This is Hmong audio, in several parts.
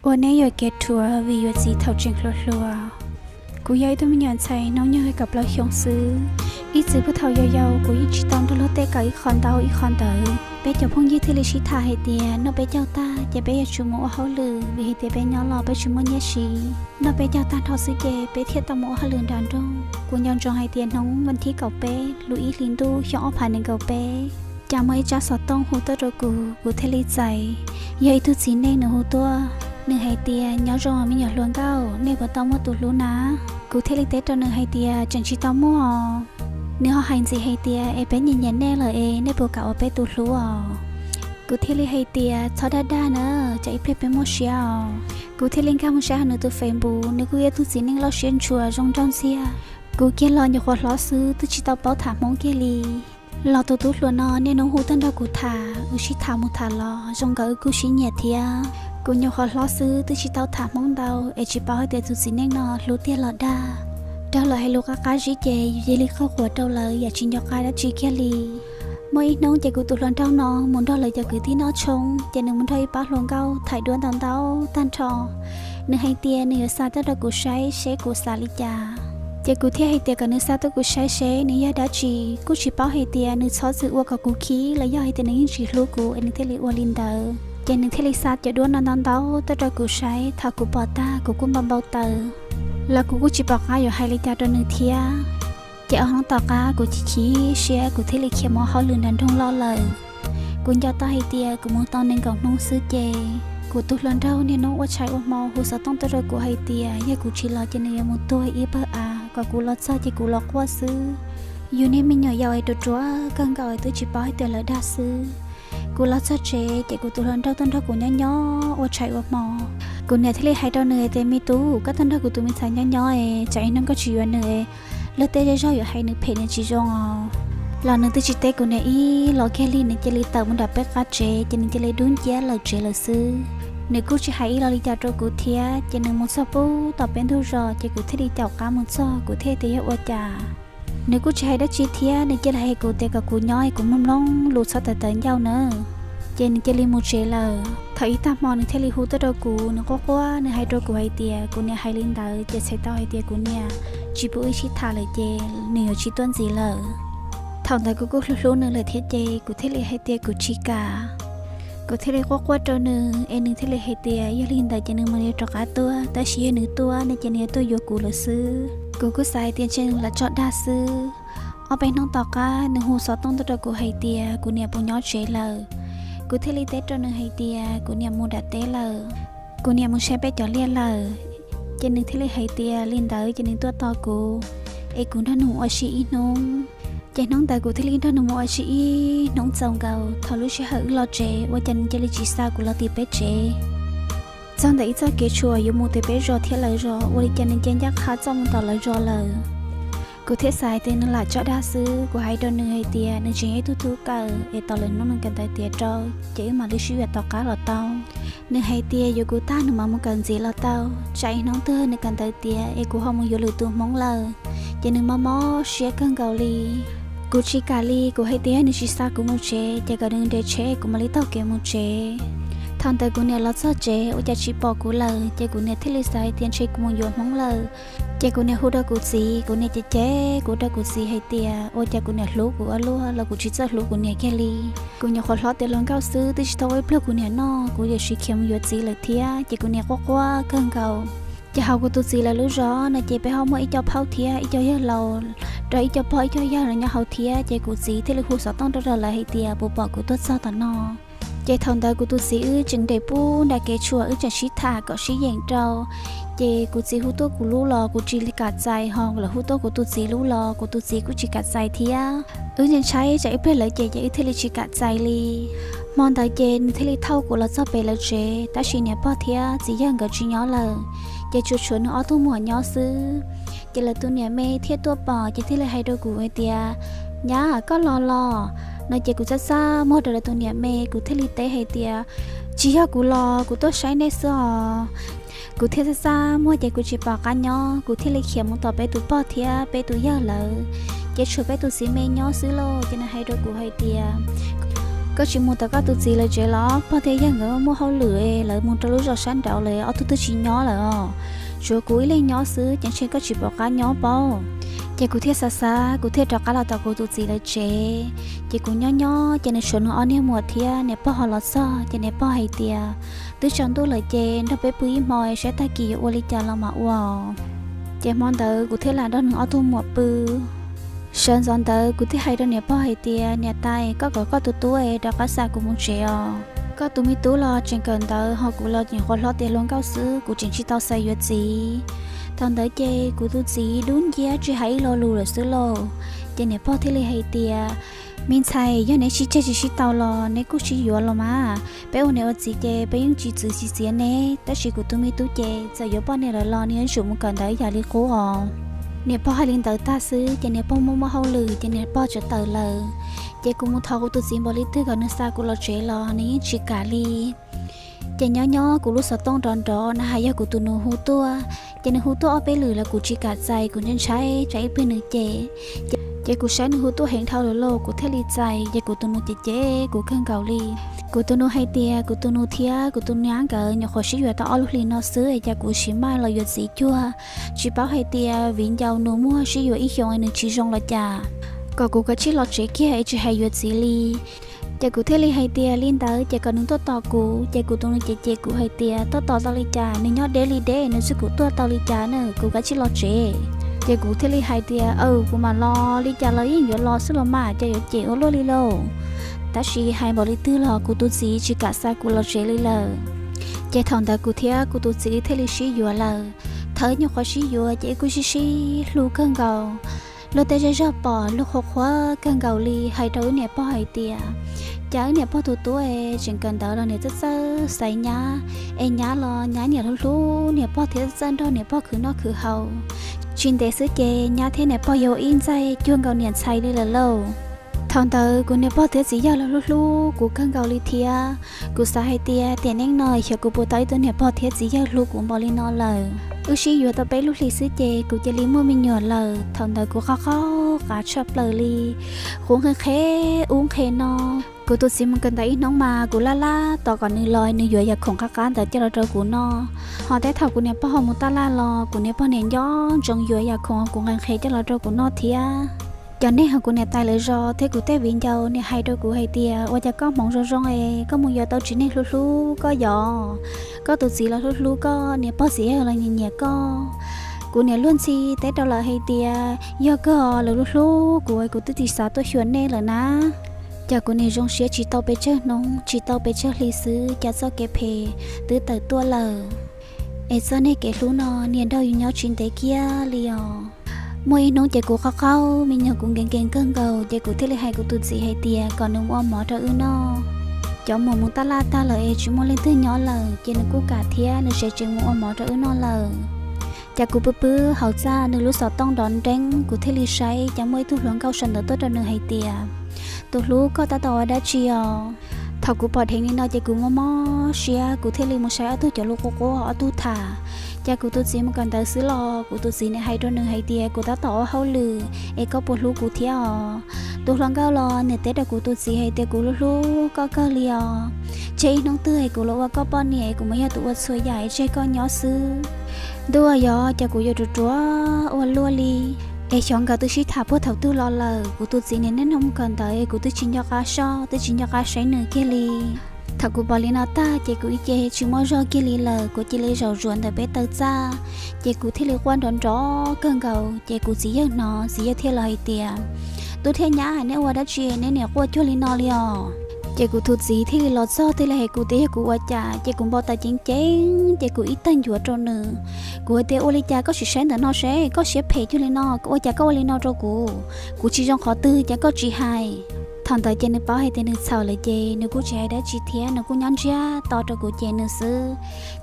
Ua neb yuam kev dhuav vim yuav txiv thaum tseem hluas hluas. Kuv yog ib tug me nyuam ntxhais hnub nyoog kaum plaub xyoo xwb. Ib txwm puag thaum yau yau kuv yeej tsis tau nrog luag tej kawm ib qho ntau ib qho ntawv. Peb cov phooj ywg thiaj li sib tham hais tias noj peb caug tag ces peb yuav tsum mus ua hauj lwm vim hais tias peb nyob los peb tsis muaj nyiaj siv. Noj peb caug tag nrho xwb ces peb thiaj tau mus ua hauj lwm nram nroog. Kuv nco ntsoov hais tias hnub vas thib kaum peb lub ib hlis ntuj xyoo ob phav nees nkaum peb, cas muaj ib tsab xov tooj hu tuaj rau kuv, kuv thiaj li txais. Yog ib tug txiv neej nws hu tuaj, nws hais tias nyob zoo me nyuam hluas nkauj, nej puas tau muaj tus hlub na? Kuv thiaj li teb rau nws hais tias tseem tsis tau muaj. Nws ho hais ntxiv hais tias es peb nyiam nyiam nej lawm es nej puas kam ua peb tus hlub os? Kuv thiaj li hais tias txhob dag dag na, tsam ib pliag peb muaj siab os. Kuv thiaj li nkag mus saib hauv nws tus Facebook, nws kuj yog ib tug txiv neej loj siab ntshua zoo nraug ntxiag. Kuv kiag los nyuam qhuav hlob xwb twb tsis tau paub tham Hmoob kiag li. Los tus tub hluas no niaj hnub hu tuaj nrog kuv tham, wb sib tham mus tham los zoo nkaus wb kuj sib nyiam thiab. Kuv nyuam qhuav hlob xwb twb tsis tau tham Hmoob ntau es tsis paub hais tias tus txiv neej no hlub tiag los dag. Raug lawv hais lus qab qab zib ces yus cia li qaug quav rau lawv yam tsis nco qab dab tsi kiag li. Muaj ib hnub ces kuv tus hluas nraug no mus nrog lawv cov kwv tij noj tshoob ces nws mus nrog ib pab hluas nkauj thaij duab ntau ntau tag nrho. Nws hais tias nws yuav xa tuaj rau kuv saib seb kuv xav li cas. Ces kuv thiaj hais tias kom nws xa tuaj kuv saib seb nws yog dab tsi, kuj tsis paub hais tias nws txhob txwm ua kom kuv khib los yog hais tias nws yeej tsis hlub kuv es nws thiaj li ua li ntawd. Ces nws thiaj li xa cov duab no ntau ntau tuaj rau kuv saib, thaum kuv pom tag kuv kuj npau npau taws, los kuv kuj tsis pom qab yuav hais li cas rau nws thiab. Ces ob hnub tom qab kuv chim chim siab kuv thiaj li khiav mus hauj lwm nram nroog loj lawm. Kuv nco tau hais tias kuv mus tau nees nkaum hnub xwb ces kuv tus hluas nraug niaj hnub ua tshais ua hmo hu xov tooj tuaj rau kuv hais tias yog kuv tsis los ces nws yuav mus tuag ib pawg av, kom kuv los txog ces kuv los quaj xwb. Yus niag me nyuam yaus es ruam ruam kawg nkaus es twb tsis paub hais tias lawv dag xwb. Kuv los txog tsev ces kuv tus hluas nraug tuaj nrog kuv nyob nyob ua tshais ua hmo. Kuv niam thiaj li hais rau nws tias me tub, koj tuaj nrog kuv tus me ntxhais nyob nyob es tsam ib hnub koj tsis yuav nws, luag tej zej zog yuav hais nws phem nws tsis zoo os. Los nws twb tsis teb kuv niam ib los kiag li, nws cia li tawm mus nram peb qab tsev ces nws cia li dub nciab lawm tsev lawm xwb. Nws kuj tsis hais ib los li cas rau kuv thiab ces nws mus txog pub tom peb ntug zos ces kuv thiaj li caum qab mus txog, kuv thiaj tias yog ua cas. Nws kuj tsis hais dab tsi thiab nws cia li hais kuv tias kom kuv nyob es kuv mloog mloog lus txhob tawv tawv ncauj na. Ces nws cia li mus tsev lawm. Thaum ib tag hmo nws thiaj li hu tuaj rau kuv, nws quaj quaj nws hais rau kuv hais tias kuv niam hais li ntawd ces txhais tau hais tias kuv niam tsis pub wb sib tham lawm ces nws yuav tsis tuaj ntxiv lawm. Thaum ntawd kuv kuj hlub hlub nws lawm thiab ces kuv thiaj li hais tias kuv tsis kam. Kuv thiaj li quaj quaj rau nws es nws thiaj li hais tias yog li ntawd ces nws mam li rov qab tuaj, tab sis yog nws tuaj no ces nws yuav tuaj yuav kuv lawm xwb. Kuv kuj xav hais tias ntshe nws lam tso dag xwb. Ob peb hnub tom qab nws hu xov tooj tuaj rau kuv hais tias kuv niam puas nyob tsev lawm. Kuv thiaj li teb rau nws hais tias kuv niam mus nram teb lawm, kuv niam mus saib peb cov liaj lawm. Ces nws thiaj li hais tias li ntawd ces nws tuaj tos kuv, es kuv nrog nws mus ua si ib hnub. Ces hnub ntawd kuv thiaj li nrog nws mus ua si ib hnub txaus nkaus. Thaum lub sij hawm wb los tsev ua cas nws cia li tsis xa kuv los tim peb tsev. Txog ntawm ib txoj kev tshuam yuav mus tim peb zos thiab lawv zos, ua li cas nws cia ncaj qha txoj mus tom lawv zos lawm. Kuv thiaj xav hais tias nws lam tso dag xwb. Kuv hais rau nws hais tias nws tseem yog ib tug tub kawm es tos lwm hnub nws kawm ntawv tiav rau, ces wb mam li sib yuav tom qab los tau. Nws hais tias yuav kuv tag nws mam mus kawm ntxiv los tau, tsam ib hnub twg nws kawm ntawv tiav es kuv ho mus yuav lwm tus hmoob lawm, ces nws mob mob siab kawg nkaus li. Kuv tsis kam li, kuv hais tias yog nws tsis xa kuv mus tsev ces kom nws nres tsheb kuv mam li taug kev mus tsev. Thaum ntawd kuv niam los txog tsev ua cas tsis pom kuv lawm, ces kuv niam thiaj li xav hais tias ntshe kuv mus yuav hmoob lawm. Ces kuv niam hu rau kuv txiv, kuv niam cem cem kuv rau kuv txiv hais tias ua cas kuv niam hlub kuv ua luaj los kuv tsis txawj hlub kuv niam kiag li. Kuv nyuam qhuav hlob tiav hluas nkauj xwb twb tsis tau ua ib pluag kuv niam noj, kuv yuav siv khiav mus yuav txiv lawm thiab. Ces kuv niam quaj quaj kawg nkaus. Ces hauv kuv tus txiv lawv lub zos no ces peb ho muaj ib co phauj thiab ib co yawg laus, rau ib co pog ib co yawg los nyob hauv thiab. Ces kuv txiv thiaj li hu xov tooj rau lawv hais tias puas pom kuv tuaj txog tom no. Ces thaum ntawd kuv tus txiv wb tseem nres pub nram kev tshuam wb tseem sib tham kom sib yeem rau. Ces kuv txiv hu tuaj kuv lub los kuv tsis kam txais, ho lawv hu tuaj kuv tus txiv lub los kuv tus txiv kuj tsis kam txais thiab. Wb ntshai tsam ib pliag lawv cem ces wb thiaj li tsis kam txais li. Hmo ntawd ces nws thiaj li thauj kuv los txog pem lawv tsev, tab sis niam pog thiab txiv yawg nkawd tsis nyob lawm, ces tsuas tshuav nws ob tug muam nyob xwb. Ces lawv tus niam me thiaj tuaj pom ces thiaj li hais rau kuv hais tias, nyab, koj los los no. Ces kuv txaj txaj muag rau lawv tus niam me, kuv thiaj li teb hais tias, tsis yog kuv los, kuv tuaj saib nej xwb os. Kuv thiaj txaj txaj muag ces kuv tsis pom qab nyob, kuv thiaj li khiav mus tom peb tus pog thiab peb tus yawg lawv, ces tshuav peb tus txiv me nyob xwb lauj. Ces nws hais rau kuv hais tias, Koj tsis mus tom koj tus txiv lawv tsev los? Pog thiab yawg nkawd muaj hauj lwm, lawv mus rau lub zos sab nraud lawm, ob tug twb tsis nyob lawm os. Tsuav kuv ib leeg nyob xwb ces ntshe koj tsis pom qab nyob paub. Ces kuv thiaj xav xav, kuv thiaj rov qab los tom kuv tus txiv lawv tsev. Ces kuv nyob nyob ces nws tshuav nws ob niag muam thiab niam pog ho los txog, ces niam pog hais tias, twb tsaus ntuj lawm ces nrog peb pw ib hmo saib tag kis yuav ua li cas los mam ua. Ces hmo ntawd kuv thiaj lam nrog nws ob tug muam pw. Sawv ntxov ntawd kuv thiaj hais rau niam pog hais tias, niam tais, koj kom koj tus tub es rov qab xa kuv mus tsev os. Koj tus me tub los tseem kawm ntawv ho kuv los nyuam qhuav hlob tiav hluas nkauj xwb, kuv tseem tsis tau xav yuav txiv. Thaum ntawd ces kuv tus txiv dub nciab tsis hais ib lo lus lawm xwb lauj. Ces niam pog thiaj li hais tias, me ntxhais, yog neb sib tseg tsis sib tau los neb kuj sib yuav los mas, peb ua niam ua txiv ces peb yeej tsis txwv tsis txiav neb, tab sis kuv tus me tub ces txawm yuav poj niam lawm los nws yuav tsum mus kawm ntawv ib yam li qub os. Niam pog hais li ntawd tag xwb ces niam pog muaj muaj hauj lwm ces niam pog tsam tawm lawm. Ces kuv mus thov kuv tus txiv npaum li twg kom nws xa kuv los tsev los nws yeej tsis kam li. Ces nyob nyob kuv lub xov tooj nrov nrov, nws hais yog kuv tus nus hu tuaj. Ces nws hu tuaj ob peb lwm los kuv tsis kam txais, kuv ntshai ntshai tsam ib pliag nws cem. Ces kuv saib nws hu tuaj heev dhau lawm lauj, kuv thiaj li txais, ces kuv tus nus cem cem kuv kawg nkaus li. Kuv tus nus hais tias kuv tus nus thiab kuv tus nyab nkawd nyuam qhuav sib yuav tau ob lub hlis no xwb es cas kuv sim maj los yuav txiv cuag, tsis paub hais tias viv ncaus nus muag sib yuav ib xyoos es nws tsis zoo los cas, kom kuv kav tsij los tsev kiag es tsis hais yuav txiv li. Ces kuv thiaj li hais tias li ntawd ces kom nws tuaj tos kuv. Ces kuv tus nus cem cem kuv hais tias tuaj tos tau li cas, nws nyob deb li deb, nws txib kuv tuaj tau li cas na, kuv kav tsij los tsev. Ces kuv thiaj li hais tias aw, kuv mam los, li cas los yeej yuav los xwb los mas, cas yuav cem ua luaj li lauj. Tab sis hais npaum li twg los kuv tus txiv tsis kam xa kuv los tsev li lawm. Ces thaum ntawd kuv thiab kuv tus txiv thiaj li sib yuav lawm. Thaum wb nyuam qhuav sib yuav ces wb kuj sib sib hlub kawg nkaus. Luag tej zej zog pom luag qhuav qhuav kawg nkaus li, hais rau wb niam pog hais tias, cas wb niam pog tus tub es tseem kawm ntawv los niam txawj txawj xaiv nyab, es nyab los nyab niam hlub hlub niam pog thiab txawj nrog niam pog khwv noj khwv haus. Tsis ntev xwb ces nyab thiab niam pog yuav ua ib ntxaig cuag nkaus niam ntxhais li lawm lauj. Thaum ntawd kuv niam pog thiab txiv yawg los hlub hlub kuv kawg nkaus li thiab. Kuv xav hais tias tiam neej no xyov kuv puas tau ib tug niam pog thiab txiv yawg hlub kuv npaum li no lawm. Wb sib yuav tau peb lub hlis xwb ces kuv cia li muaj me nyuam lawm. Thaum ntawd kuv qaug qaug qav tshaj plaws li, quv nqhe qhe ub nqhe no. Kuv tus txiv mus kawm ntawv ib hnub mas kuv laj laj tos kom nws los nws yuav yam khoom qab qab ntawd coj los rau kuv noj. Ho teb thaum kuv niam pog ho mus taj laj los kuv niam pog niam nco ntsoov yuav yam khoom kuv nqhe nqhe coj los rau kuv noj thiab. Cov neeg hauv kuv niam tais lawv zos thiab kuv tej viv ncaus niam hais rau kuv hais tias ua cas koj hmoov zoo zoo es koj mus yuav tau tsev neeg hlub hlub koj yom. Koj tus txiv los hlub hlub koj, niam pog txiv yawg los nyiam nyiam koj. Kuv niam luag ntxhi teb rau lawv hais tias yog kawg lawv hlub hlub kuv, kuv twb tsis xav tuaj xyuas nej lawm na. Cas kuv niam zoo siab tsis tau pes tsawg hnub tsis tau pes tsawg hli xwb cas txoj kev phem twb tawm tuaj lawm. Es txoj neeg kev hlub no niam nrog yus nyob tsis ntev kiag li os. Muaj ib hnub ces kuv qaug qaug me nyuam kuv nkees nkees kawg nkaus ces kuv thiaj li hais kuv tus txiv hais tias kom nws mus ua mov rau wb noj. Cov muam mus taj laj tag lawm es tsis muaj leej twg nyob lawm ces nws kuj kam thiab nws tseem tseem mus ua mov rau wb noj lawm. Cas kuv pw pw hauv txaj nws lub xov tooj nrov nreeb kuv thiaj li saib cas muaj ib tug hluas nkauj sau ntawv tuaj rau nws hais tias, tus hlub koj tab tom ua dab tsi os? Thaum kuv pom dheev li no ces kuv mob mob siab kuv thiaj li mus saib ob tug cov lus qub qub ob tug tham. Cas kuv tus txiv mus kawm ntawv xwb los kuv tus txiv niam hais rau nws hais tias kuv tab tom ua hauj lwm es koj puas hlub kuv thiab os? Tus hluas nkauj los niam teb rau kuv tus txiv hais tias kuv hlub hlub koj kawg li os. Tseg ib hnub twg es kuv los ua koj poj niam es kuv mas yog tus ua txhua yam es tseg koj nyob xwb. Ntuj aw, yog cas kuv yuav ruam ruam ua luaj li. Es xyov nkawd twb sib tham puag thaum twg los lawm, kuv tus txiv niam niaj hnub mus kawm ntawv es kuv twb tsis nco qab soj twb tsis nco qab saib nws kiag li. Thaum kuv pom li no tag ces kuv ib ce tsis muaj zog kiag li lawm, kuv cia li zaum zuav ntawm peb taw txaj. Ces kuv thiaj li quaj nrov nrov kawg nkaus ces kuv txiv yawg hnov txiv yawg thiaj los hais tias, tub thiab nyab, neb ua dab tsi neb niam quaj cuag li no li os? Ces kuv tus txiv thiaj li los txog thiaj li hais kuv tias yog kuv ua cas ces kuv npau taws ceev ceev ces kuv ib tawg ncuav rau nws. Kuv hais tias ua li cas koj tsis saib ntawm no seb koj siab phem cuag li no, ua cas koj ua li no rau kuv? Kuv tsis zoo qhov twg cas koj tsis hais? Thaum ntawd ces nws paub hais tias nws txhaum lawm ces nws kuj tsis hais dab tsi thiab nws kuj nyob ntsiag to rau kuv ces nws xwb.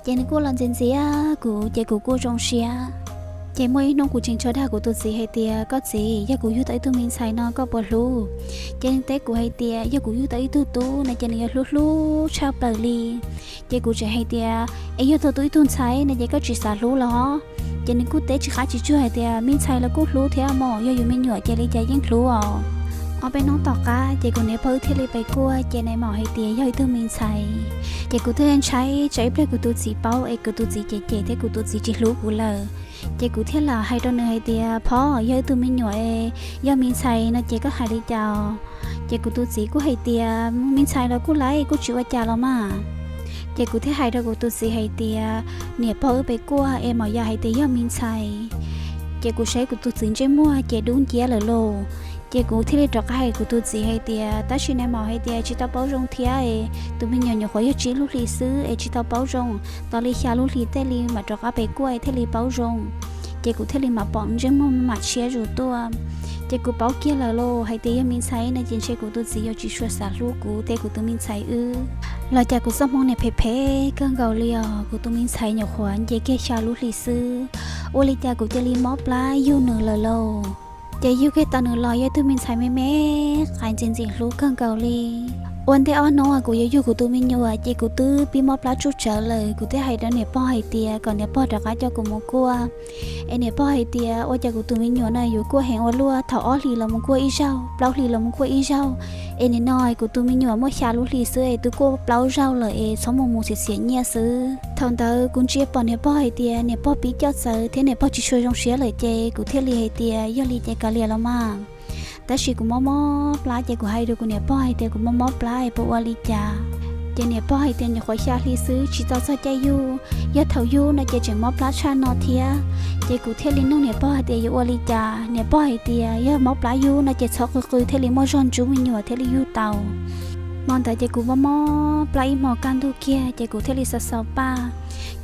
Ces nws kuj los ntxias ntxias kuv ces kuv kuj zoo siab. Ces muaj ib hnub kuv tseem tso dag kuv tus txiv hais tias koj txiv, yog kuv yug tau ib tug me ntxhais no koj puas hlub? Ces nws teb kuv hais tias yog kuv yug tau ib tug tub no ces nws yuav hlub hlub tshaj plaws li. Ces kuv tseem hais tias es yog tau tau ib tug ntxhais no ces koj tsis xav hlub los? Ces nws kuj teb tsis qab tsis tsuag hais tias me ntxhais los kuj hlub thiab mas, yog yus me nyuam ces li cas yeej hlub os. Ob peb hnub tom qab ces kuv niam pog wb thiaj li pes kuaj, ces nais maum hais tias yog ib tug me ntxhais. Ces kuv thiaj ntshai tsam ib pliag kuv tus txiv paub es kuv tus txiv cem cem thiab kuv tus txiv tsis hlub kuv lawm. Ces kuv thiaj lam hais rau nws hais tias, Pog, yog ib tug me nyuam es yog me ntxhais no ces koj hais li cas? Ces kuv tus txiv kuj hais tias, Me ntxhais los kuj laib, kuj tsis ua cas los mas. Ces kuv thiaj hais rau kuv tus txiv hais tias, Niam pog wb pes kuaj es mam yam hais tias yog me ntxhais. Ces kuv saib kuv tus txiv ntsej muag ces dub nciab lawm lauj. Ces kuv thiaj li rov qab hais kuv tus txiv hais tias, Tab sis nais maum hais tias tsis tau paub zoo thiab es tus me nyuam nyuam qhuav yog tsib lub hlis xwb es tsis tau paub zoo, tos li xya lub hlis tej li mam rov qab pes kuaj thiaj li paub zoo. Ces kuv thiaj li mam pom ntsej muag mam tshiab zus tuaj. Ces kuv paub kiag lawm lauj, hais tias yog me ntxhais no ces ntshe kuv tus txiv yuav tsis tshua xav hlub kuv thiab kuv tus me ntxhais wb. Los cas kuv txoj hmoo niam phem phem kawg nkaus li os, kuv tus me ntxhais nyuam qhuav nce kiag xya lub hlis xwb, ua li cas kuv cia li mob plab yug nws lawm lauj. Ces yug kiag tau nws los yog ib tug me ntxhais me me qais ntxim ntxim hlub kawg nkaus li. Ua ntej ob hnub kuv yuav yug kuv tus me nyuam ces kuv twb pib mob plab tsuj tsawv lawm, kuv thiaj hais rau niam pog hais tias kom niam pog rov qab coj kuv mus kuaj. Es niam pog hais tias, Ua cas kuv tus me nyuam no yuav kuaj heev ua luaj, thaum ob hlis los mus kuaj ib zaug, plaub hlis los mus kuaj ib zaug, es nim no kuv tus me nyuam muaj xya lub hlis xwb es twb kuaj plaub zaug lawm es txhob mus mus xiam xiam nyiaj xwb. Thaum ntawd kuv ntsia pom niam pog hais tias niam pog pib coj txawv thiab niam pog tsis tshua zoo siab lawm ces kuv thiaj li hais tias, Yog li ces kav liam los mas. Tab sis kuv mob mob plab ces kuv hais rau kuv niam pog hais tias kuv mob mob plab es puas ua li cas. Ces niam pog hais tias nyuam qhuav xya hli xwb tsis tau txog caij yug, yog thaum yug no ces tseem mob plab tshaj no thiab. Ces kuv thiaj li nug niam pog hais tias yuav ua li cas, niam pog hais tias yog mob plab yug no ces txhob qw qw thiaj li muaj zog ntsub me nyuam thiaj li yug tau. Hmo ntawd ces kuv mob mob plab ib hmo kaj ntug kiag ces kuv thiaj li xav xav paj.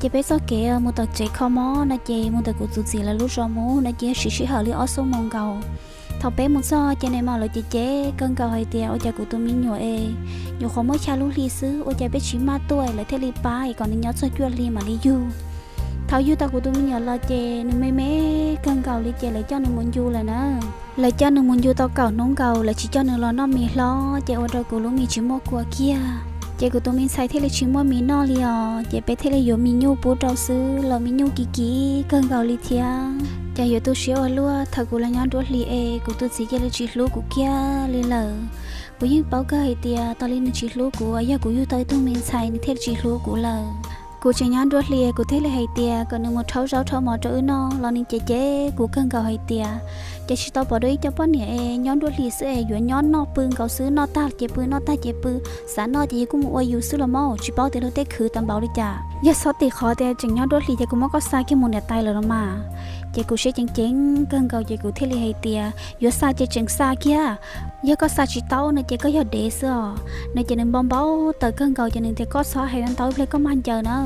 Ces peb txoj kev mus tom tsev kho mob no ces mus ntawm kuv tus txiv lawv lub zos mus no ces siv sij hawm li ob xuab moos nkaus. Thaum peb mus txog ces nais maum lawv cem cem kawg nkaus hais tias ua cas kuv tus me nyuam es nyuam qhuav muaj xya lub hli xwb ua cas peb tsis maj tuaj lawv thiaj li pab es kom nws nyob txog cuaj hli mam li yug. Thaum yug tau kuv tus me nyuam los ces nws me me kawg nkaus li ces lawv coj nws mus ncu lawm na. Lawv coj nws mus ncu tau kaum hnub nkaus lawv tsis coj nws los noj mis hlob ces ua rau kuv lub mis tsis muaj kua kiag. Ces kuv tus me ntxhais thiaj li tsis muaj mis noj li os, ces peb thiaj li yuav mis nyuj pub rau xwb los mis nyuj kim kim kawg nkaus li thiab. Ces yuav tu siab ua luaj thaum kuv los nyob nruab hlis es kuv tus txiv cia li tsis hlub kuv kiag li lawm. Kuv yeej paub kawg hais tias tos li nws tsis hlub kuv, yog kuv yug tau ib tug me ntxhais nws thiaj li tsis hlub kuv lawm. Kuv tseem nyob nruab hlis kuv thiaj li hais tias kom nws mus rhaub zaub rhaub mov rau wb noj los nws cem cem kuv kawg nkaus hais tias, Ces tsis tau pom dua ib co poj niam es nyob nruab hlis xwb es yuav nyob noj pw nkaus xwb, noj tag ces pw, noj tag ces pw, xav noj ces yus kuj mus ua yus xwb los mas, tsis paub tias luag tej khwv tau npaum li cas. Yog txhob tim qhov tias tseem nyob nruab hlis ces kuv muab koj xa kiag mus niam tais lawm los mas. Ces kuv siab ceev ceev kawg nkaus ces kuv thiaj li hais tias, Yuav xa ces tseem xa kiag, yog koj xa tsis tau no ces koj yog dev xwb os no. Ces nws npau npau taws kawg nkaus ces nws tias, Koj txhob hais ntau ib pliag koj mag ncaws na.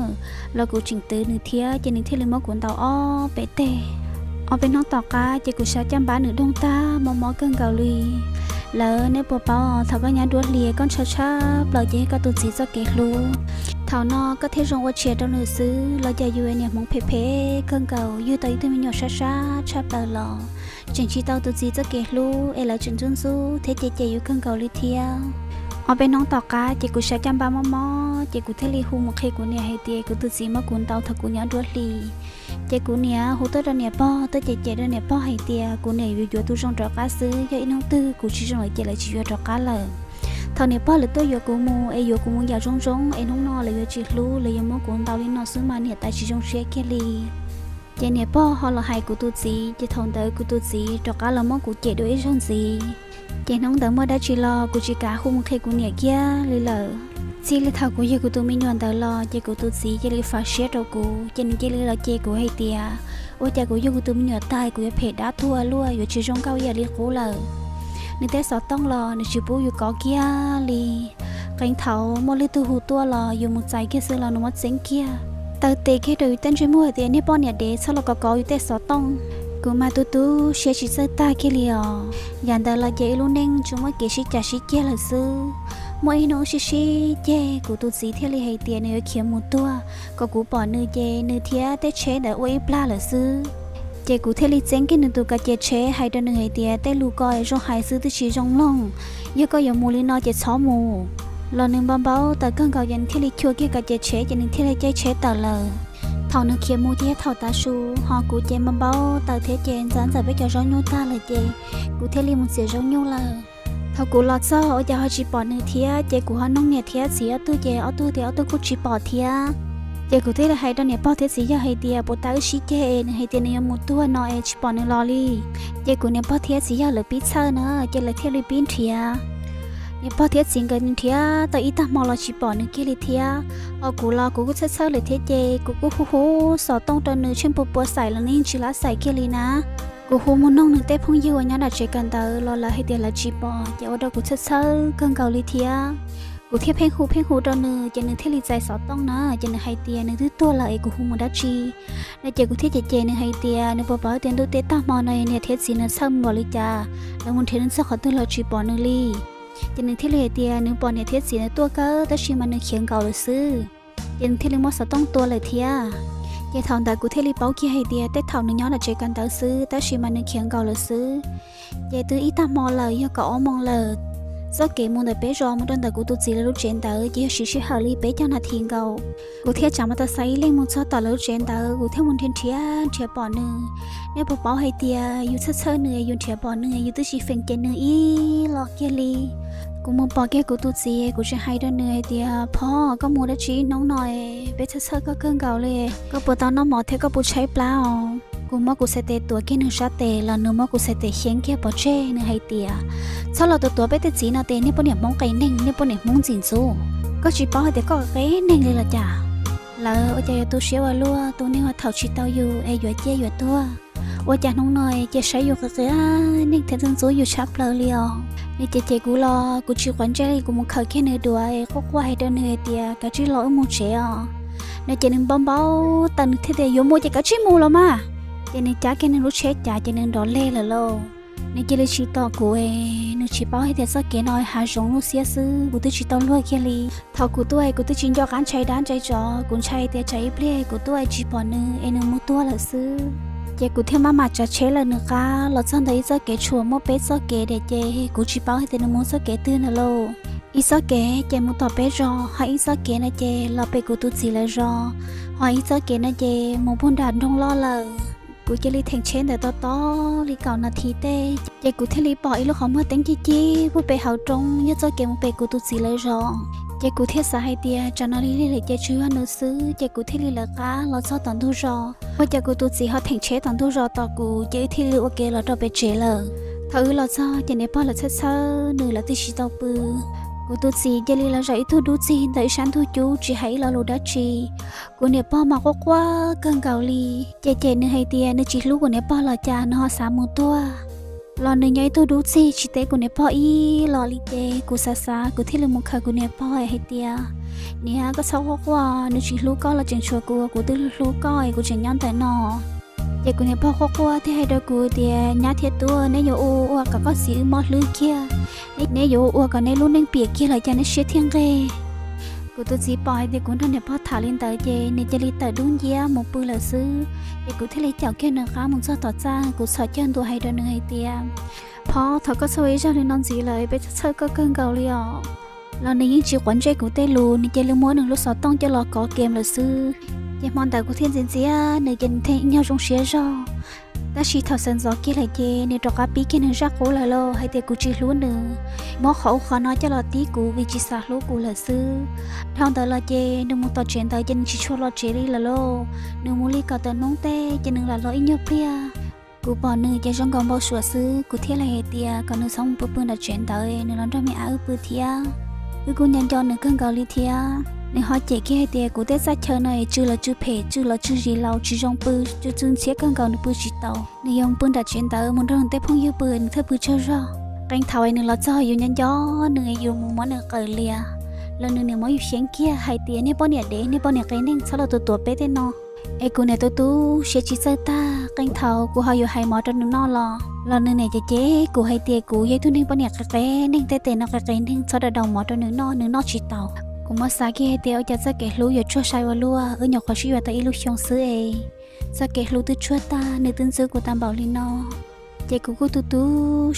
Los kuv tseem twv nws thiab ces nws thiaj li muab kuv ntaus ob peb teg. Ob peb hnub tom qab ces kuv xav caj npab nws doog tag, mob mob kawg nkaus li. Lawv, nej puas paub thaum koj nyob nruab hlis koj ntshaw tshaj plaws ces yog koj tus txiv txoj kev hlub. Thaum no koj thiaj zoo ua tshia rau nws xwb los cas yus niam hmoov phem phem kawg nkaus, yug tau ib tug me nyuam sab sab tshaj plaws los tseem tsis tau tus txiv txoj kev hlub es lawv tseem ntxub ntxub thiab cem cem yus kawg nkaus li thiab. Ob peb hnub tom qab ces kuv xav caj npab mob mob ces kuv thiaj li hu mus qhia kuv niam hais tias kuv tus txiv muab kuv ntaus thaum kuv nyob nruab hlis. Ces kuv niam hu tuaj rau niam pog tuaj cem cem rau niam pog hais tias kuv niam yuav yuav tus zoo rov qab xwb, yog ib hnub twg kuv tsis zoo lawm ces lawv tsis yuav rov qab lawm. Thaum niam pog lawv tuaj yuav kuv mus es yuav kuv mus yam zoo zoo es hnub no lawv yuav tsis hlub, lawv yuav muab kuv ntaus li no xwb mas niam tais tsis zoo siab kiag li. Ces niam pog ho los hais kuv tus txiv ces thaum ntawd kuv tus txiv rov qab los muab kuv cem dua ib zaug ntxiv. Ces hnub ntawd muaj dab tsi los kuv tsis kam hu mus qhia kuv niam kiag li lawm. Txij li thaum kuv yug kuv tus me nyuam ntawd los ces kuv tus txiv cia li fav siab rau kuv ces nws cia li los cem kuv hais tias, ua cas kuv yug kuv tus me nyuam tag kuv yuav phem dab tuag luaj, yuav tsis zoo nkauj ib yam li qub lawm. Nws tej xov tooj los nws tsis pub yus kov kiag li. Qee thaum muaj leej twg hu tuaj los yus mus txais kiag xwb los nws muab txeeb kiag, taw tes kiag rau yus tej ntsej muag tias, Niag poj niam dev, txhob los kov kov yus tej xov tooj. Kuv mas tu tu siab tsis txawj tag kiag li os. Yam ntawd los ces ib lub neej tsuas muaj kev sib cav sib ceg lawm xwb. Muaj ib hnub sib sib ceg kuv tus txiv thiaj li hais tias nws yuav khiav mus tuag, kom kuv pom nws ces nws thiab tej tsheb ntawd ua ib plag lawm xwb. Ces kuv thiaj li txeeb kiag nws tus kav cia tsheb hais rau nws hais tias, Tej lus ko zoo hais xwb twb tsis zoo mloog, yog koj yuav mus li no ces txhob mus. Los nws npau npau taws kawg nkaus ces nws thiaj li chua kiag kav cia tsheb ces nws thiaj li caij tsheb tawm lawm. Thaum nws khiav mus ces yog thaum tav su, ho kuv ces npau npau taws thiab ces ntxav ntxawm peb cov zaub nyuj tag lawm ces kuv thiaj li mus txiav zaub nyuj lawm. Thaum kuv los txog ua cas ho tsis pom nws thiab, ces kuv ho noog niam thiab txiv ob tug, ces ob tug tias ob tug kuj tsis pom thiab. Ces kuv thiaj li hais rau niam pog thiab txiv yawg hais tias puas tas wb sib ceg es nws hais tias nws yuav mus tuag no es tsis pom nws los li. Ces kuv niam pog thiab txiv yawg lawv pib txhawj na, ces lawv thiaj li pib nrhiav. Niam pog thiab txiv nkawd nrhiav tau ib tag hmo los tsis pom nws kiag li thiab. Ho kuv los kuv kuj txhawj txhawj lawm thiab, ces kuv kuj hu hu xov tooj rau nws tsheej pua pua xaim los nws yeej tsis lab xaim kiag li na. Kuv hu mus noog nws tej phooj ywg uas nyob nram tsev kawm ntawv los lawv hais tias lawv tsis pom, ces ua rau kuv txhawj txhawj kawg nkaus li thiab. Kuv thiaj pheej hu pheej hu rau nws, ces nws thiaj li txais xov tooj na, ces nws hais tias nws twb tuag lawm es kuv hu mus dab tsi. No ces kuv thiaj cem cem nws hais tias nws puas paub tias ntuj tej tag hmo no niam thiab txiv nws txhawj npaum li cas, lawv mus nrhiav nws txog qhov twg los tsis pom nws li. Ces nws thiaj li hais tias nws pom niam thiab txiv nws tuaj kawg tab sis mas nws khiav nkaus lawm xwb. Ces nws thiaj li muab xov tooj tua lawm thiab. Ces thaum ntawd kuv thiaj li paub kiag hais tias tej thaum nws nyob nram tsev kawm ntawv xwb tab sis mas nws khiav nkaus lawm xwb. Ces twb ib tag hmo lawm, yog kaum ob moos lawm. Txoj kev mus ntawm peb zos mus rau ntawm kuv tus txiv lawv lub tsev ntawd ces yog siv sij hawm li peb caug nas this nkaus. Kuv thiaj tsav mos tas xais ib leeg mus txog tom lawv lub tsev ntawd, kuv thiaj mus nrhiav nrhiav nrhiav pom nws. Nej puas paub hais tias yus txhawj txhawj nws, yus nrhiav pom nws, yus twb tsis feem cem nws ib los kiag li. Kuv mus pom kiag kuv tus txiv, kuv tseem hais rau nws hais tias, Phov, koj mus dab tsi hnub no es peb txhawj txhawj koj kawg nkaus li? Koj puas tau noj mov thiab koj puas tshaib plab os? Kuv muab kuv txhais tes tuav kiag nws sab tes los nws muab kuv txhais tes xyeeb kiag pov tseg, nws hais tias, Txhob los tuav tuav peb tej txiv no tes, niag poj niam Hmoob qias neeg, niag poj niam Hmoob ntxim ntxub. Koj tsis paub hais tias koj qias neeg li los cas? Lawv ua cas yuav tu siab ua luaj, tus neeg uas thaum tsis tau yus es yuav ciaj yuav tuag, ua cas hnub no cia saib yus qias qias neeg thiab ntxub ntxub yus tshaj plaws li os. Nws cem cem kuv los kuv tsis quav ntsej li, kuv mus khaws kiag nws duav es quaj quaj hais rau nws hais tias, Kav tsij los wb mus tsev os. Nws ces nws npau npau taws, nws thiaj tias, Yuav mus ces kav tsij mus los mas. Ces nws cav kiag nws lub tsheb cav ces nws nrov leg lawm lauj. Nws cia li tsis tos kuv es nws tsis paub hais tias txoj kev no hav zoov lub xiab xwb, kuv twb tsis tau luag kiag li. Thaum kuv tuaj es kuv twb tsis nco qab ntshai dab ntshai tsov, kuv ntshai tias tsam ib pliag kuv tuaj es tsis pom nws es nws mus tuag lawm xwb. Ces kuv thiaj maj mam tsav tsheb lawm nws qab los txog ntawm ib txoj kev tshuam muaj peb txoj kev diam, ces kuv tsis paub hais tias nws mus txoj kev twg ntawd lauj. Ib txoj kev ces mus tom peb zos, ho ib txoj kev no ces los pem kuv tus txiv lawv zos, ho ib txoj kev no ces mus puag nram nroog loj lawm. Kuv cia li theem tsheb ntawd tos tos li kaum nas this tej, ces kuv thiaj li pom ib lub qhov muag teeb cig cig puag pem hauv roob, yog txoj kev mus pem kuv tus txiv lawv zos. Ces kuv thiaj xav hais tias tsam no lig lig lawm ces tsuas yog nws xwb, ces kuv thiaj li lawv qab los txog tom ntug zos. Ua cas kuv tus txiv ho theem tsheb tom ntug zos tos kuv, ces wb thiaj li ua kev los rau pem tsev lawm. Thaum wb los txog ces niam pog lawv txhawj txhawj nws, lawv twb tsis tau pw. Kuv tus txiv cia li los zaum ib tug dub txig ntawm ib sab ntug cub tsis hais ib lo lus dab tsi. Kuv niam pog mas quaj quaj kawg nkaus li, ces cem nws hais tias nws tsis hlub kuv niam pog los cas nws ho xav mus tuag. Los nws nyob ib tug dub txig tsis teb kuv niam pog ib los li, ces kuv xav xav kuv thiaj li mus khaws kuv niam pog hais tias, Niam, koj txhob quaj quaj, nws tsis hlub koj los tseem tshuav kuv, kuv twb hlub koj es kuv tseem nyob ntawm no. Ces kuv niam pog quaj quaj thiaj hais rau kuv tias, Nyab thiab tub, neb yuav ua ua kom koj txiv wb mob hlwb kiag, neb yuav ua ua kom neb lub neej piam kiag los cas neb siab thiaj nqig. Kuv tus txiv pom hais tias kuv nrog niam pog tham li ntawd ces nws cia li tawm dub nciab mus pw lawm xwb. Ces kuv thiaj li caum kiag nws qab mus txog tom txaj, kuv txhos caug ntua hais rau nws hais tias, Phob, thov koj txhob ua ib zaug li no ntxiv lawm, peb txhawj koj kawg nkaus li os. Los nws yeej tsis quav ntsej kuv tej lus, nws cia li muab nws lub xov tooj coj los kov kem lawm xwb. Ces hmo ntawd kuv thiaj ntxias ntxias nws, ces nws thiaj ib nyuag zoo siab zog. Tab sis thaum sawv ntxov kiag lawm ces nws rov qab pib kiag nws zaj qub lawm lauj, hais tias kuv tsis hlub nws, muab qhov ub qhov no coj los tib kuv vim tsis xav hlub kuv lawm xwb. Dhau ntawd los ces nws mus tom tsev ntawd ces nws tsis tshua los tsev li lawm lauj. Nws mus li kaum tawm hnub tej ces nws lam los ib nyuag pliag. Kuv pom nws ces zoo nkaus npau suav xwb, kuv thiaj li hais tias kom nws txhob mus pw pw nram tsev ntawd, nws los nrog me ab wb pw thiab. Wb kuj nco nco nws kawg nkaus li thiab. Nws ho cem kiag hais tias kuv tej txaj chaw no es tsw los tsw phem, tsw los tsw zis laus, tsis zoo pw, tsw tsw ntxhiab kawg nkaus, nws pw tsis tau. Nws yuav pw nram tsev ntawd mus nrog nws tej phooj ywg pw, nws thiaj pw tsaug zog. Qee thaum es nws los txog yus nco nco nws, yus mus muab nws qawm lias los nws niam muab yus xyeeb kiag hais tias niag poj niam dev, niag poj niam qias neeg, txhob los tuav tuav peb tej no. Es kuv niam tu tu siab tsis txawj tag, qee thaum kuv ho yuav hais mov rau nws noj los los nws niam cem cem kuv hais tias kuv yog ib tug neeg poj niam qias qias neeg, tej tes no qias qias neeg, txhob rau daus mov rau nws noj, nws noj tsis tau. Kuv muab xav kiag hais tias ua cas txoj kev hlub yuav tsuag sai ua luaj, wb nyuam qhuav sib yuav tau ib lub xyoo xwb es txoj kev hlub twb tsuag tag, nws twb ntxub kuv tag npaum li no. Ces kuv kuj tu tu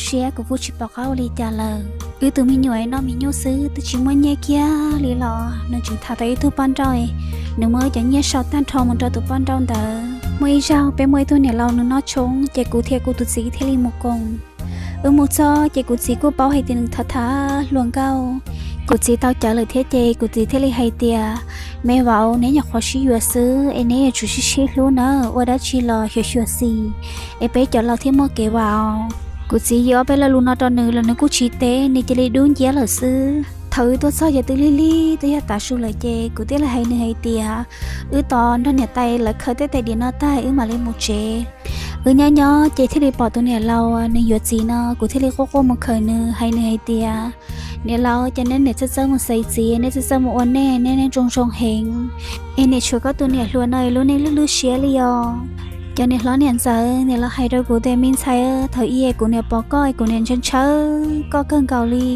siab, kuv kuj tsis pom qab ua li cas lawm. Wb tus me nyuam noj me nyuj xwb twb tsis muaj nyiaj kiag li los nws tseem tham tau ib tug poj nrauj, nws muab wb cov nyiaj sau tag nrho mus rau tus poj nrauj ntawd. Muaj ib zaug peb muaj ib tug niam laus nws noj tshoob, ces kuv thiab kuv tus txiv thiaj li mus koom. Wb mus txog ces kuv txiv kuj paub hais tias nws tham tham hluas nkauj. Kuv txiv tau cawv lawm thiab ces kuv txiv thiaj li hais tias, me vauv, neb nyuam qhuav sib yuav xwb es neb yuav tsum sib sib hlub na, ua dab tsi los xyuam xyuam xim es peb cov laus thiaj muaj kev vauv. Kuv txiv yws ob peb lo lus no rau nws los nws kuj tsis teb, nws cia li dub nciab lawm xwb. Thaum wb tuaj txog ces twb lig lig twb yog tav su lawm ces kuv thiaj li hais nws hais tias, wb tos nrog niam tais lawv khaws tej tais diav no tag wb mam li mus tsev. Wb nyob nyob ces thiaj li pom tus niam laus nws yuav txiv no, kuv thiaj li quaj quaj mus khawm nws hais nws hais tias, niam laus, cas neb niam txawj txawj mus xaiv txiv, neb txawj txawj mus ua nej, neb neej zoo zoo heev, es niam tshuav koj tus niam hluas no lub neej lwj lwj siab li os. Cov niam hlob niam ntxawm niam los hais rau kuv tias, me ntxhais, thaum ub kuv niam pom koj es kuv niam ntshaw ntshaw koj kawg nkaus li.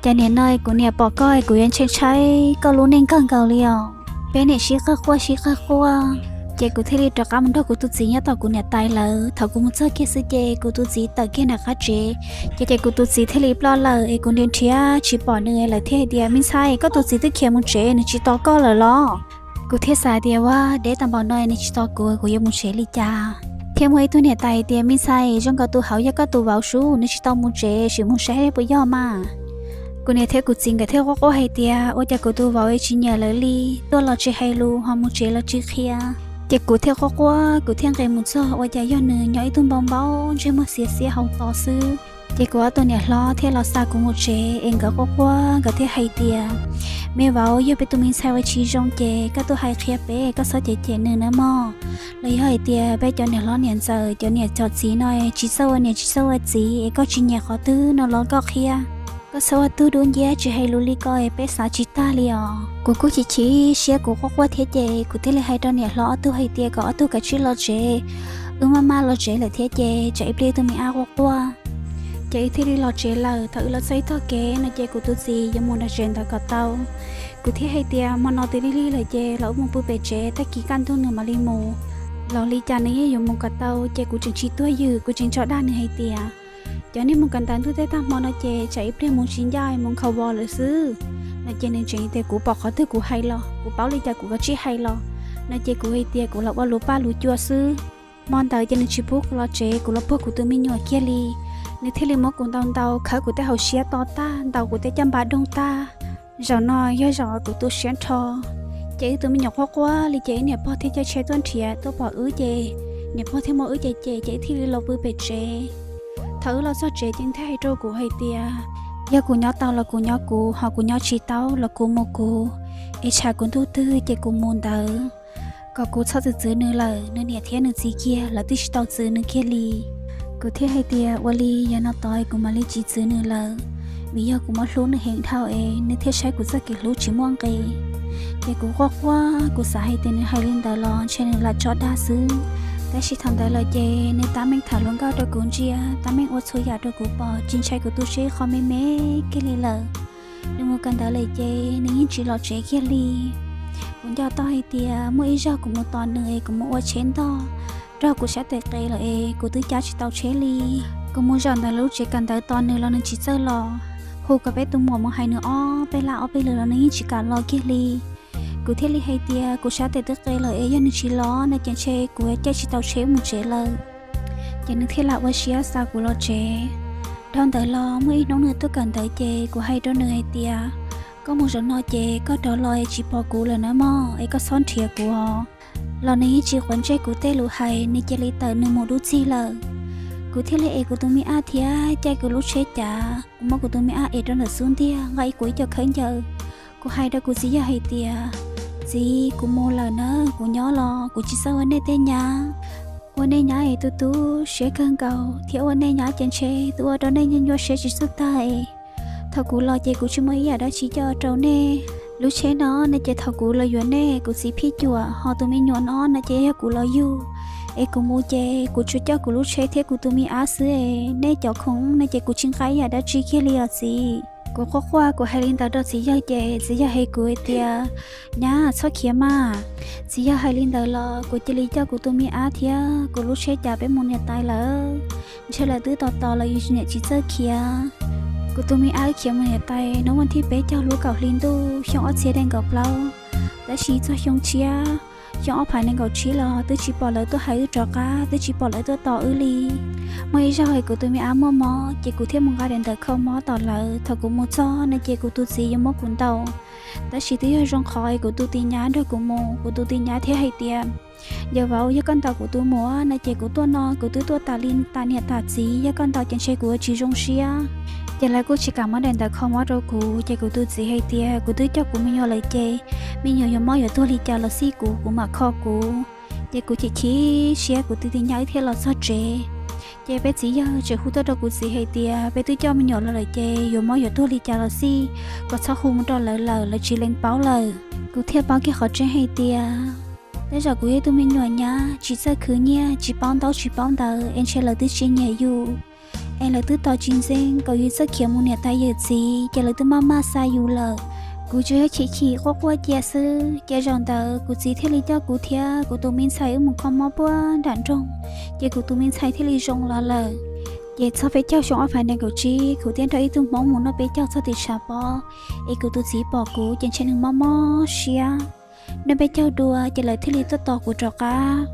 Cas nim no kuv niam pom koj es kuv yuav ntshai ntshai koj lub neej kawg nkaus li os. Peb niam sib qawg quaj sib qawg quaj, ces kuv thiaj li rov qab mus nrog kuv tus txiv nyob tom kuv niam tais lawv. Thaum kuv mus txog kiag xwb ces kuv tus txiv tawm kiag nram qab tsev, ces ces kuv tus txiv thiaj li ploj lawm es kuv nrhiav nrhiav tsis pom nws lawm thiaj hais tias, me ntxhais, koj tus txiv twb khiav mus tsev, nws tsis tos koj lawm los? Kuv thiaj xav tias, ua deb tag npaum no nws tsis tos kuv, kuv yuav mus tsev li cas? Thiaj muaj ib tug niam tais tias, me ntxhais, zoo nkaus tus hauv yog koj tus vauv sub, nws tsis tau mus tsev, sim mus saib puas yog mas. Kuv niam thiab kuv txiv nkawd thiaj quaj quaj hais tias, ua cas kuv tus vauv tsis nyiam lawv li, tuaj los tsis hais lus ho mus tsev los tsis qhia. Ces kuv thiaj quaj quaj, kuv thiaj nqis mus txog ua cas yog nws nyob ib tug npau npau ntsej muag xiav xiav hauv tod xwb. Ces kuv ob tug niam hlob thiaj los xa kuv mus tsev es nkawd quaj quaj nkawd thiaj hais tias, me vauv, yog peb tus me ntxhais ua tsis zoo ces koj tuaj hais qhia peb, koj txhob cem cem nws nawb mog. Los yog hais tias peb cov niam hlob niam ntxawm, cov niam cov txiv no tsis txawj ua niam tsis txawj ua txiv es koj tsis nyiam qhov twg no los koj qhia. Koj txhob ua tug dub nciab tsis hais lus li ko es peb xav tsis tag li os. Kuv kuj chim chim siab kuv quaj quaj thiab ces kuv thiaj li hais rau niam hlob ob tug hais tias kom ob tug kav tsij los tsev, wb maj maj los tsev lawm thiab ces tsam ib pliag tus me ab quaj quaj. Ces wb thiaj li los tsev lawm. Thaum wb los txog ib tog kev no ces kuv tus txiv yuav mus nram tsev ntawd kom tau. Kuv thiaj hais tias hmo no twb lig lig lawm ces los wb mus pw pem tsev, tag kis kaj ntug nws mam li mus. Los li cas nws yeej yuav mus kom tau. Ces kuv tseem tsis tuag ywm, kuv tseem tso dag nws hais tias, cov niag mus kawm ntawv ntuj teb tag hmo no ces tsam ib pliag mus tsis ncaj mus nkhaus vos lawm xwb no ces nws tseem tias kuv pom qhov twg kuv hais los, kuv paub li cas kuv kav tsij hais los no ces kuv hais tias kuv los ua lus paj lus cua xwb. Hmo ntawd ces nws tsis pub kuv los tsev, kuv los puag kuv tus me nyuam kiag li. Nws thiaj li muab kuv ntaus ntaus khawb kuv tej hauv siab to tag, ntaus kuv tej caj npab doog tag. Zaum no yog zaum kuv tu siab nrho. Ces wb tus me nyuam quaj quaj li ces wb niam pog thiaj caij tsheb tuaj nrhiav tuaj pom wb ces niam pog thiaj muab wb cem cem ces wb thiaj li los pw pem tsev. Thaum wb los txog tsev ces nws thiaj hais rau kuv hais tias, yog kuv nyob tau los kuv nyob kuv, ho kuv nyob tsis tau los kuv mus kuv, es tshav kuv ntuj twg ces kuv mus ntawd. Kom kuv txhob txwv txwv nws lawm, nws niam thiab nws txiv kiag lawv twb tsis tau txwv nws kiag li. Kuv thiaj hais tias ua li yog no tod kuv mam li tsis txwv nws lawm, vim yog kuv muab hlub nws heev dhau es nws thiaj saib kuv txoj kev hlub tsis muaj nqis. Ces kuv quaj quaj, kuv xav hais tias nws hais li ntawd los ntshe nws lam tso dag xwb. Tab sis thaum ntawd lawm ces nws tab meeg tham hluas nkauj rau kuv ntsia, tab meeg ua txhua yam rau kuv pom, tsis ntshai kuv tu siab ib qho me me kiag li lawm. Nws mus kawm ntawv lawm ces nws yeej tsis los tsev kiag li. Kuv nco tau hais tias muaj ib zaug kuv mus tos nws es kuv mus ua tsheb ntog rau kuv sab tes qe lawm es kuv twb cab tsis tau tsheb li. Kuv mus zaum ntawm lub tsev kawm ntawv tos nws los nws tsis txawj los, hu kom peb tus muam mus hais nws ob peb lab ob peb lwm los nws yeej tsis kam los kiag li. Kuv thiaj li hais tias kuv sab tes twb qe lawm es yog nws tsis los no ces ntshe kuv caij tsis tau tsheb mus tsev lawm. Ces nws thiaj lam ua siab xa kuv los tsev. Dhau ntawd los muaj ib hnub nws tuaj kawm ntawv ces kuv hais rau nws hais tias, koj mus zaum no ces koj rov los es tsis pom kuv lawm na mog, es koj txhob nrhiav kuv os. Los nws yeej tsis quav ntsej kuv tej lus hais, nws cia li tawm nws mus dub txig lawm. Kuv thiaj li ev kuv tus me ab thiab caij kuv lub tsheb cav, kuv muab kuv tus me ab ev rau ntawm xub ntiag nqa ib kuv ib co khaub ncaws. Kuv hais rau kuv txiv yawg hais tias, txiv, kuv mus lawm na, kuv nyob los kuv tsis txawj ua nej tej nyab. Ua nej nyab es tu tu siab kawg nkaus thiab ua nej nyab ces ntshe tu ua rau nej nyuaj nyuaj siab tsis txawj tag es. Thaum kuv los ces kuv tsis muaj ib yam dab tsi coj rau nej. Lub tsheb no no ces thaum kuv los yuav nej kuv txiv phij cuam, ho tus me nyuam no no ces yog kuv los yug. Es kuv mus ces kuv tsuas coj kuv lub tsheb thiab kuv tus me ab xwb es nej cov khoom no ces kuv tsis nqa ib yam dab tsi kiag li os txiv. Kuv quaj quaj kuv hais li ntawd rau txiv yawg ces txiv yawg hais kuv hais tias, nyab txhob khiav mas. Txiv yawg hais li ntawd los kuv cia li coj kuv tus me ab thiab kuv lub tsheb cav peb mus niam tais lawm. Ntshe lawv twb tos tos los yus niam tsis txawj khiav. Kuv tus me ab khiav mus niam tais hnub vas thib peb caug lub kaum hli ntuj xyoo ob txhiab nees nkaum plaub. Tab sis txog xyoo tshiab, xyoo ob phav nees nkaum tsib los twb tsis pom lawv tuaj hais wb rov qab, twb tsis pom lawv tuaj tos wb li. Muaj ib zaug es kuv tus me ab muaj mob ces kuv thiaj mus nqa daim ntawv kho mob tom lawv. Thaum kuv mus txog no ces kuv tus txiv yuav muab kuv ntaus, tab sis twb yog zoo qhov es kuv tus tij nyab nrog kuv mus. Kuv tus tij nyab thiaj hais tias, yog vauv, yog koj ntaus kuv tus muam no ces kuv tuaj no kuv twb tuaj tas li tas niam tas txiv, yog koj ntaus ces ntshe kuv yuav tsis zoo siab. Ces lawv kuj tsis kam muab daim ntawv kho mob rau kuv. Ces kuv tus txiv hais tias kuv twb coj kuv me nyuam lawm ces me nyuam yuav mob yuav tuag li cas los xij kuv, kuv mam kho kuv. Ces kuv chim chim siab, kuv tus tij nyab wb thiaj los txog tsev. Ces peb txiv yawg tseem hu tuaj rau kuv txiv hais tias peb twb coj me nyuam los lawm ces yuav mob yuav tuag li cas los xij, kom txhob hu mus rau lawv lawm, lawv tsis lees paub lawm. Kuv thiaj paub kiag qhov tseeb hais tias tej zaum kuv yog ib tug me nyuam nyab tsis txawj khwv nyiaj, tsis paub ntaub tsis paub ntawv es ntshe lawv twb tsis nyiam yus, es lawv twb tos tsis ntxeev kom yus txawj khiav mus niam tais yawm txiv, ces lawv twb maj maj xa yus lawm. Kuv tsuas yog chim chim quaj quaj cia xwb. Ces zaum ntawd kuv txiv thiaj li coj kuv thiab kuv tus me ntxhais wb mus kho mob puag nram nroog, ces kuv tus me ntxhais thiaj li zoo los lawm. Ces txog peb caug xyoo ob phav nees nkaum tsib, kuv thiaj nrog ib tug Hmoob mus noj peb caug txog tim tshav pob, es kuv tus txiv pom kuv ces ntshe nws mob mob siab. Noj peb caug dua ces lawv thiaj li tuaj tos kuv rov qab.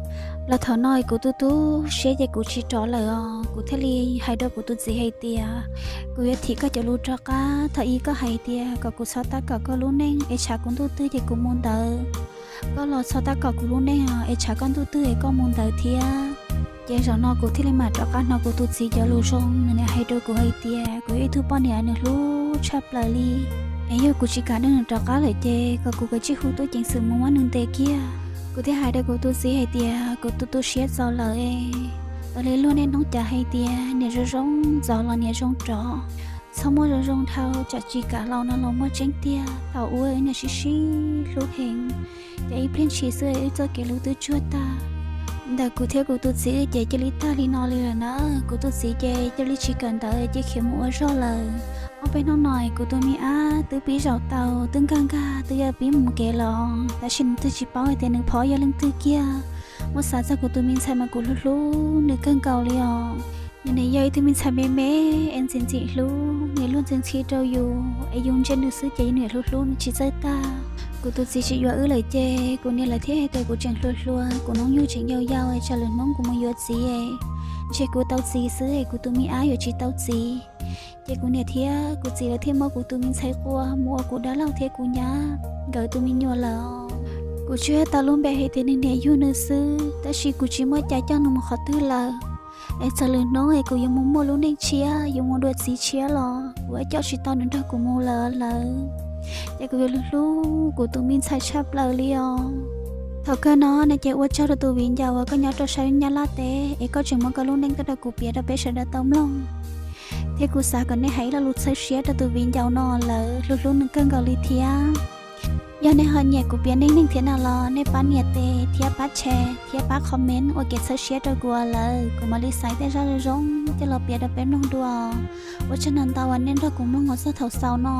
Los thaum no es kuv tu tu siab ces kuv tsis rov lawm os. Kuv thiaj li hais rau kuv tus txiv hais tias kuv yuav thim koj cov lus rov qab. Thaum ub koj hais tias kom kuv txhob tab kaum koj lub neej es tshav kuv ntuj twg ces kuv mus ntawd. Koj los txhob tab kaum kuv lub neej os, es tshav koj ntuj twg es koj mus ntawd thiab. Ces zaum no kuv thiaj li mam rov qab hnov kuv tus txiv cov lus zoo, nws niaj hais rau kuv hais tias kuv yog ib tug poj niam nws hlub tshaj plaws li, es yog kuv tsis kam nrog nws rov qab lawm ces kom kuv kav tsij hu tub ceev xwm mus muab nws ntes kiag. Kuv thiaj hais rau kuv tus txiv hais tias kuv tu tu siab txaus lawm. Ua li luag niaj hnub cav hais tias niam zoo zoo txaus los niam zoo rov, txhob muaj zoo zoo dhau tsam tsis kam laus no los muaj tseeb tiag. Thaum ub wb niaj sib sib hlub heev, ces ib pliag ntshis xwb wb txoj kev hlub twb tsuag tag. Ntawm kuv thiab kuv tus txiv ces cia li tag li no li lawm na. Kuv tus txiv ces cia li tsis kawm ntawv ces khiav mus ua zog lawm. Ob peb hnub no kuv tus me ab twb pib zaum tau, twb nkag nkag twb yuav pib mus kev los, tab sis nws twb tsis paub hais tias nws phob yog leej twg kiag. Muab xav txog kuv tus me ntxhais mas kuv hlub hlub nws kawg nkaus li os. Nws niaj yog ib tug me ntxhais me me es ntxim ntxim hlub, niaj luag ntxhi ntxhi rau yus es yus ntsia nws xwb ces yus niaj hlub hlub nws tsis txawj tag. Kuv tus txiv tsis yuav wb lawm ces kuv niam lawv thiaj hais tias kuv tseem hluas hluas, kuv hnub nyoog tseem yau yau es tsam lwm hnub kuv mus yuav txiv es ntshe kuv tau txiv xwb es kuv tus me ab yuav tsis tau txiv. Ces kuv niam thiab kuv txiv lawv thiaj muab kuv tus me ntxhais qua mus ua kuv dab laug thiab kuv nyab nkawd tus me nyuam lawm. Kuv tsis tau lub npe hais tias nws niaj yug nws xwb, tab sis kuv tsis muaj cai coj nws mus qhov twg lawm. Es txog lwm hnub es kuv yuav mus muaj lub neej tshiab, yuav mus dua txiv tshiab los kuv coj tsis tau nws nrog kuv mus lawm lawm. Ces kuv yuav hlub hlub kuv tus me ntxhais tshaj plaws li os. Thaum kawg no no ces ua tsaug rau tus viv ncaus uas koj nyob rau sab Nyab Laj teb es koj tseem muab koj lub neej tuaj rau kuv piav rau peb sawv daws tau mloog. Thiab kuv xav kom nej hais ib lo lus txhawb siab rau tus viv ncaus no lawm, hlub hlub nws kawg nkaus li thiab. Yog nej ho nyiam kuv piav neej neeg thiab no los nej pab nias tes thiab pab share thiab pab comment ua kev txhawb siab rau kuv lawm, kuv mam li xaiv tej zaj zoo zoo coj los piav rau peb mloog dua. Ua tsaug ntau ntau uas nej nrog kuv mloog mus txog thaum xaus no.